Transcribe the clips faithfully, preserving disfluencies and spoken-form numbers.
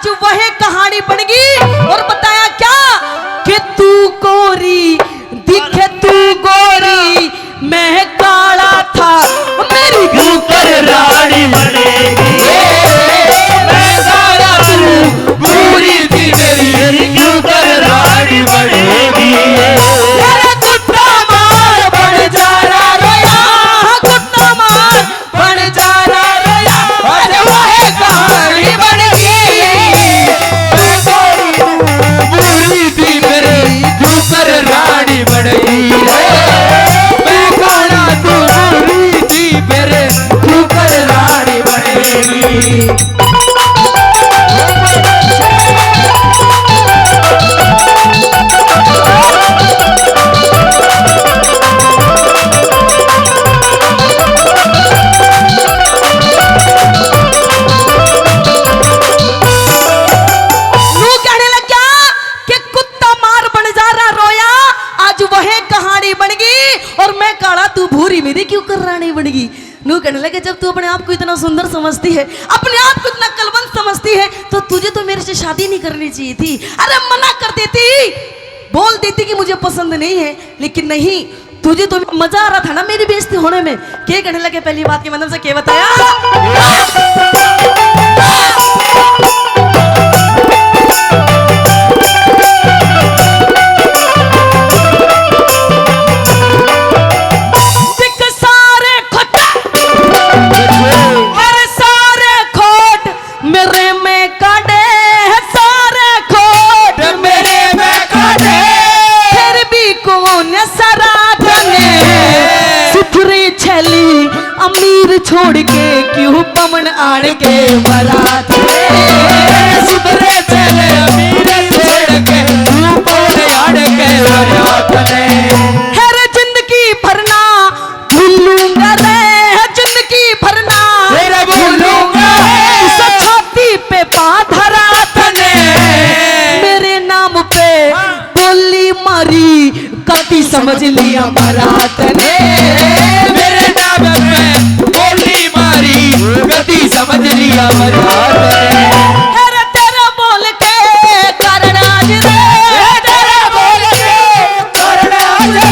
जो वह कहानी बन गई और बताया क्या कि तू कोरी दिखे, तू गोरी, मैं काला था, मेरी क्यों कर रानी बनेगी? मैं काला तू गोरी थी मेरी, क्यों कर रानी बनेगी? अरे कुत्ता मार बन जा रहा रोया, कुत्ता मार बन जा रहा रोया, आज वह कहानी बन गई। तू गोरी तू गोरी थी मेरी, क्यों कर रानी बन गई है। मैं काला तू गोरी थी मेरे, क्यों कर रानी बन गई। नू कहने लग गया कि कुत्ता मार बन जा रहा रोया, आज वह कहानी बन गई। और मैं काला तू भूरी मेरी क्यों कर रानी बन गई। नू कहने लगे, जब तू अपने आप को इतना सुंदर समझती है, अपने आप को इतना कलवंत समझती है, तो तुझे तो मेरे से शादी नहीं करनी चाहिए थी। अरे मना कर देती, बोल देती कि मुझे पसंद नहीं है, लेकिन नहीं, तुझे तो मजा आ रहा था ना मेरी बेइज्जती होने में। के कहने लगे, पहली बात के मतलब से के बताया? देख सारे खोटा, हर सारे खोट मेरे में काटे, सारे खोट मेरे में काटे। फिर भी कौन सरात ने सुथरी छली अमीर छोड़ के क्यों पवन आड़ के बरात में? सुथरे छले अमीर छोड़ के क्यों पवन आड़ के बरात में? हर जिंदगी भरना भूलूंगा रे, जिंदगी भरना तेरा भूलूंगा। इस छाती पे पा धरा तने, मेरे नाम पे गोली मारी, गलती समझ लिया मरा तने। मेरे नाम पे गोली मारी, गलती समझ लिया मरा तने। अरे तेरा बोल के करना आज रे, तेरा बोल के करना आज रे।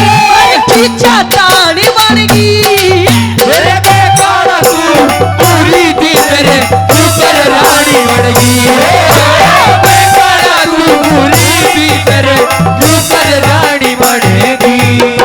खींचा तानी बन गई। मेरे बेकारा तू पूरी थी तेरे ऊपर रानी बन गई। बेकारा तू पूरी थी तेरे ऊपर रानी बन गई।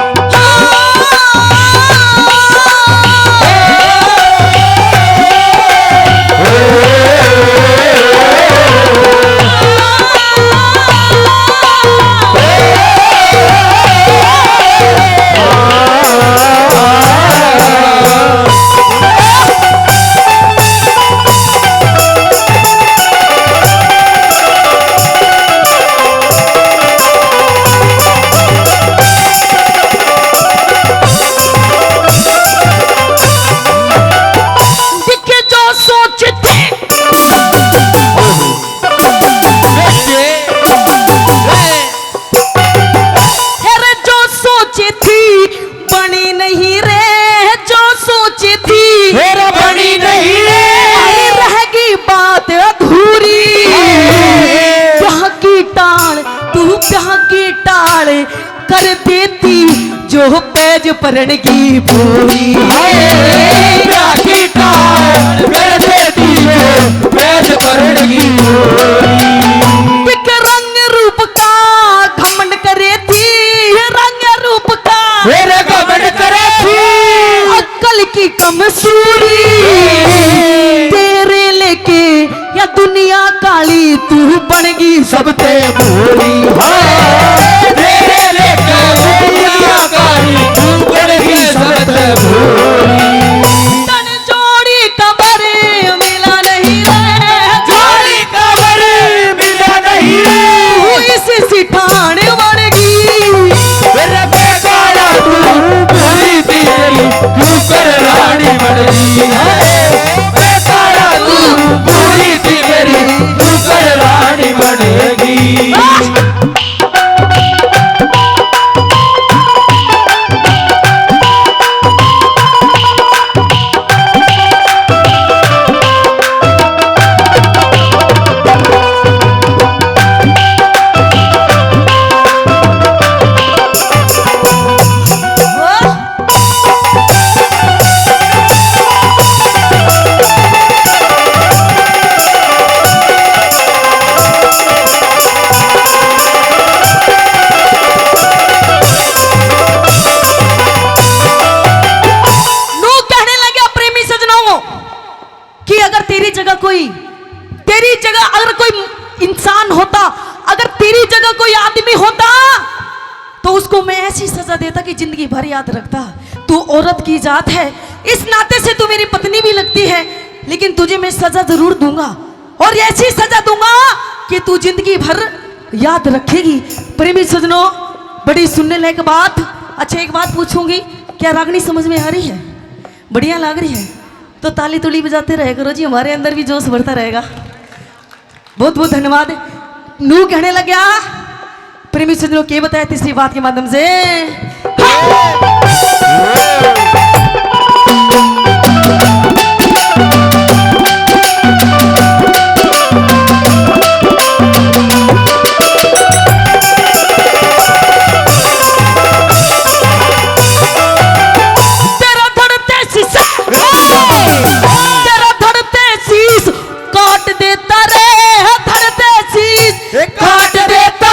दिखे जो सोचते अरे जो सोची थी बनी नहीं रे, जो सोची थी अरे बनी नहीं रे। अरे रह गई बात अधूरी। हाय। ब्याह की टाल, तू ब्याह की टाल कर देती जो पैज परण की बोरी। हाय, ब्याह की टाल कर देती जो पैज परण की बोरी। एक रंग रूप का घमंड करे थी, रंग रूप का मेरे घमंड करे थी। अक्ल की कमसूरी तेरे लेके या दुनिया काली तू बन गई सबते भोली। हाय, तेरे लेके दुनिया काली तू बन गई सबते भोली। तन जोड़ी कबर मिला नहीं रे, जोड़ी कबर मिला नहीं रे। तू इस सिठान बन गई। मेरे बेगाना तू पूरी थी तेरी, तू कर रानी बन गई है। बेगाना तू पूरी थी तेरी, तू कर रानी बन गई। आदमी होता तो उसको मैं ऐसी सजा देता कि जिंदगी भर याद रखता। तू औरत की जात है, इस नाते से तू मेरी पत्नी भी लगती है, लेकिन तुझे मैं सजा जरूर दूंगा, और ऐसी सजा दूंगा कि तू जिंदगी भर याद रखेगी। प्रेमी सजनों, बड़ी सुनने लायक बात। अच्छा, एक बात पूछूंगी, क्या रागनी समझ में आ रही है? बढ़िया लग रही है? तो ताली तुली बजाते रहे करो जी, हमारे अंदर भी जोश बढ़ता रहेगा। बहुत बहुत धन्यवाद। नू कहने लग्या, प्रेमी सज्जनों, के बताया तीसरी बात के माध्यम से। तेरा धड़ते शीश, तेरा धड़ते शीश काट देता रे, धड़ते शीश काट देता।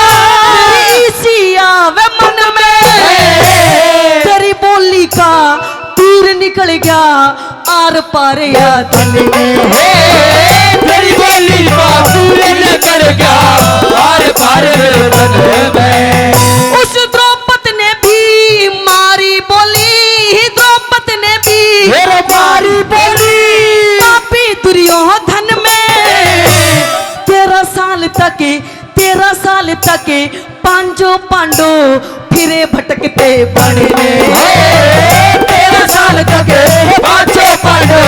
तेरी इसी आवे मन में, तेरी बोली का तीर निकल गया आर पार या तन में। तेरी बोली का तीर निकल गया आर पार तन में। उस द्रौपद ने भी मारी बोली, द्रौपद ने भी तेरा मारी बोली। पापी दुर्योधन में तेरह साल तक, तेरह साल तक पांचों पांडव फिरे भटकते वन में। तेरह साल तक पांचों पांडव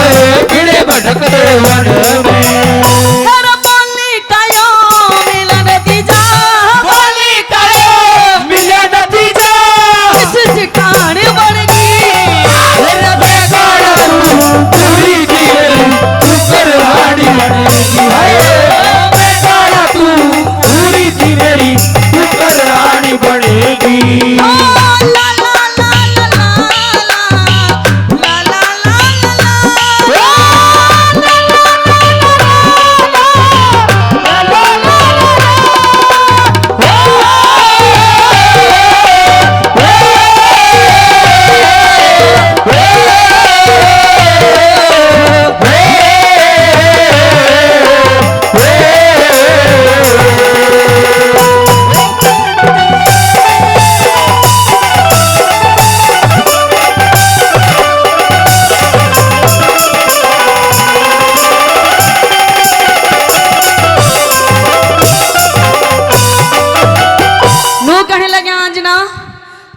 फिरे भटकते वन में। तेरा बोली कायो मिलन दीजा, बोली कायो मिलन दीजा। इस ठिकाने बन गई। तेरा बेगाड़ा तू पूरी की मेरी, तू करवानी बनेगी। हाय, बेगाड़ा तू पूरी की मेरी, तू करवानी बनेगी। ओ ला ला ला ला ला ला। नू कहने लगे, अंजना,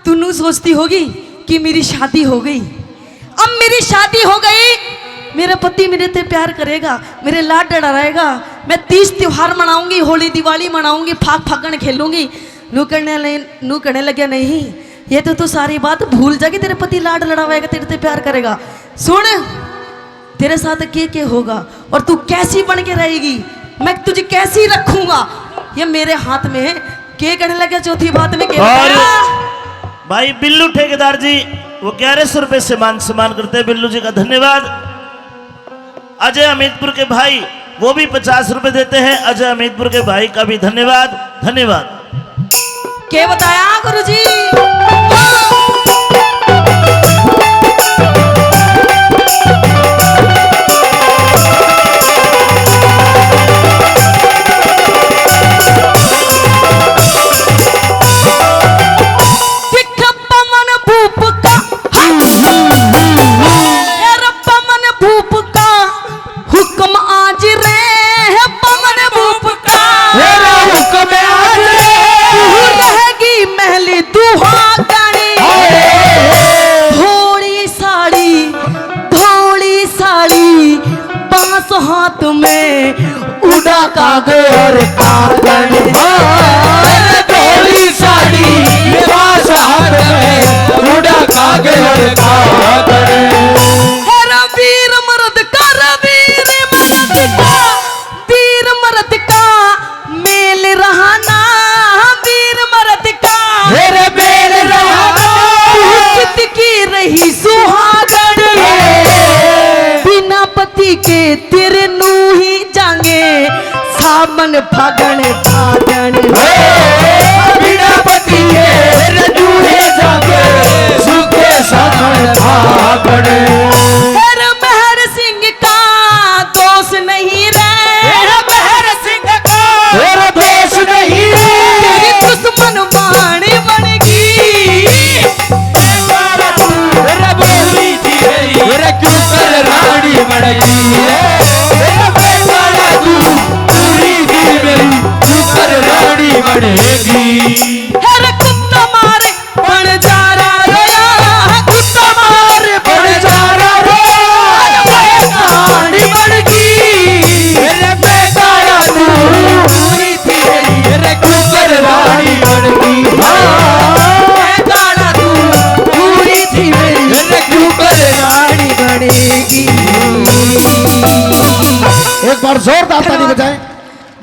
तू नू सोचती होगी कि मेरी शादी हो गई। अब मेरी शादी हो गई, मेरा पति मेरे ते प्यार करेगा, मेरे लाड लड़ाएगा, मैं तीज त्योहार मनाऊंगी, होली दिवाली मनाऊंगी, फाग फागण खेलूंगी। नू कहने ले-, नू कहने लगे, नहीं, ये तो तू सारी बात भूल जाएगी, तेरे पति लाड लड़ावेगा, तेरे ते प्यार करेगा। सुन, तेरे साथ के के होगा और तू कैसी बन के रहेगी, मैं तुझे कैसी रखूंगा, ये मेरे हाथ में है। के कहने लगे चौथी बात में, के और बताया? भाई बिल्लू ठेकेदार जी, वो ग्यारह सौ रुपए से मान सम्मान करते हैं, बिल्लू जी का धन्यवाद। अजय हमीदपुर के भाई, वो भी पचास रुपए देते हैं। अजय हमीदपुर के भाई का भी धन्यवाद, धन्यवाद। के बताया गुरुजी? दिख पवन भूप का, यार पवन भूप का हुक्म आज रे, है पवन भूप का। तेरा हुक्म आज रे। तू रहेगी महली दुहागणी। हाय। धोली साड़ी, धोली साड़ी, बांस हाथ में, उड़ा काग और कागण। हाँ। धोली साड़ी, बांस हाथ में, उड़ा काग और कागण। है रवीर मर्द का, रवीर मर्द का, वीर मर्द का मेल रहाना, वीर मर्द का। मेरे मेल रहाना। तू कित की रही सुहागण। बिना पति के तेरे नू ही जांगे सावन फागण फागण। बिना पति के तेरे नू ही जांगे सुखे सावन फागण। तेरे महर सिंह का दोष नहीं रे। तेरा महर सिंह का तेरा दोष नहीं रे। तेरी दुश्मन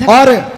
और